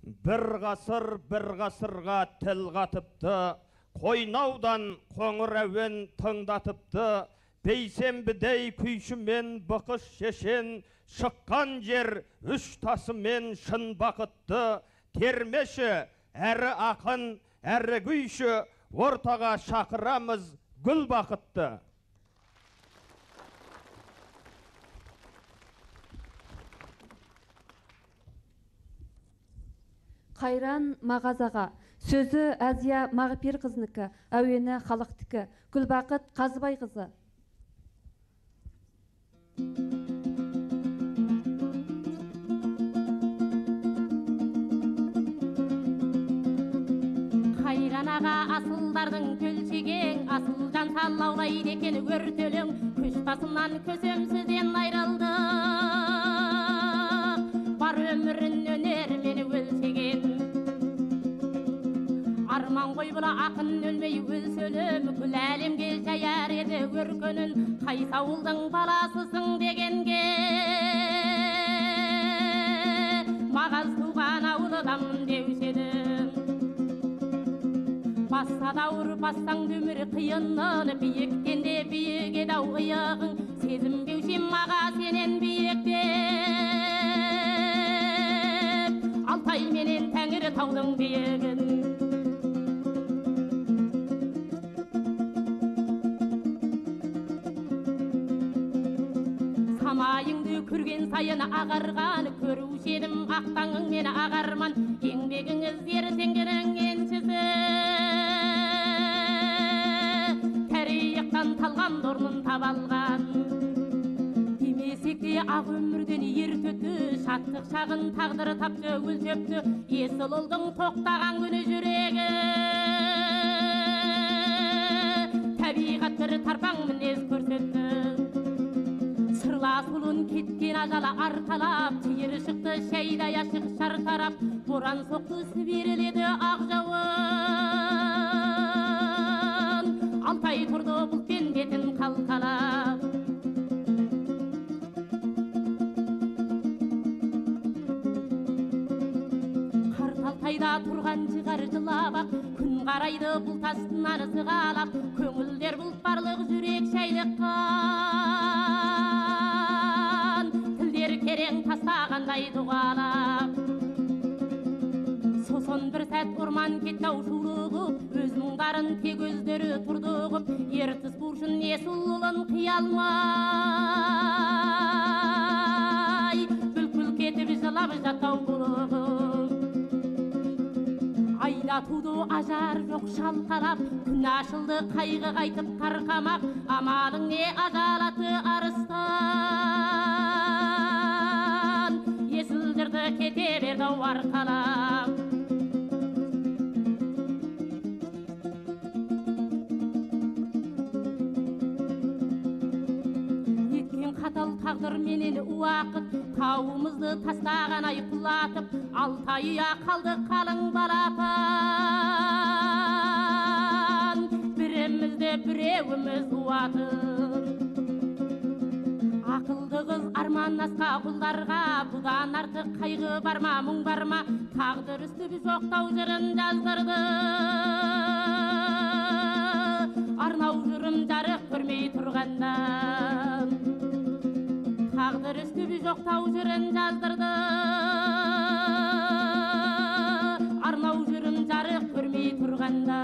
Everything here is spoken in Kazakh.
Бір ғасыр бір ғасырға тіл қатыпты, қойнаудан қоңыр әуен тыңдатыпты, бейсенбідей күйшімен бұқыш шешен, шыққан жер үш тасымен шын бақытты, термеші, әрі ақын, әрі күйші, ортаға шақырамыз гүл бақытты. Қайран Мағазаға, сөзі Әзия Мағпер қызыныкі, әуені халықтікі, Гүлбақыт Қазыбай қызы. Қайран аға асылдардың көлшеген, асыл жан салаулайды екен өртелең, көш басынан көсемсізден айрылды. Бар өмірін өнермен өлшеген. Арман қой бұла ақын өлмей өлсөлім, күл әлемге жаяр еді өркенін, қайсы ауылдың баласысың дегенге. Мағаз туған ауылдамын деуші едім. Басса да ауыр, бассаң өмір қиынын, биіктен де биік еді ау иығың, сезінбеуші маға сенен биіктеп. Алтай менен Тәңір таудың биігін. Самайыңды көрген сайын ағарған, көруші едім ақ таңың мен ағарман, еңбегіңіз ертеңгінің еншісі. Тарихтан талғам орнын таба алған. Демесек те ақ өмірден ерте өтті, шаттық шағын тағдыр тапты өлшепті, есіл ұлдың тоқтаған күні жүрегі. Табиғат бір тарпаң мінез көрсетті. Сырлас ұлын кеткен ажалы арқалап, тиыры шықты шәйдай ашық шар тарап, боран соқты сіберіледі ақ жауын. Алтай тұрды бұлтпен бетін қалқалап. Қарталтайда тұрған жығар жылап ақ, күн қарайды бұлт астынан сығалап, көңілдер бұлт барлық жүрек шайлыққан, тілдер керең тастағандай дұғалап. Сосын бір сәт орман кетті ау шулығып, өз мұңдарын тек өздері тұрдығып, ертіс буршын есіл ұлын қия алмай, бүлк-бүлк етіп жылап жатау бұлығып. Айда туды ажар жоқ шалқалап, күн ашылды қайғы қайтып тарқамақ, амалың не ажалаты арыстан. Есіл жырды кете берді ау арқалап. Неткен қатал тағдыр менен уақыт, тауымызды тастаған ай құлатып, Алтай ұя қалды қалың балапан. Бірімізді біреуіміз уатып. Ақылды қыз арман асқа құлдарға, бұдан артық қайғы бар ма, мұң бар ма, тағдыр үстіп жоқтау жырын жаздырды. Арнау жырым жарық көрмей тұрғанда. Тағдыр үстіп жоқтау жырын жаздырды. Арнау жырым жарық көрмей тұрғанда.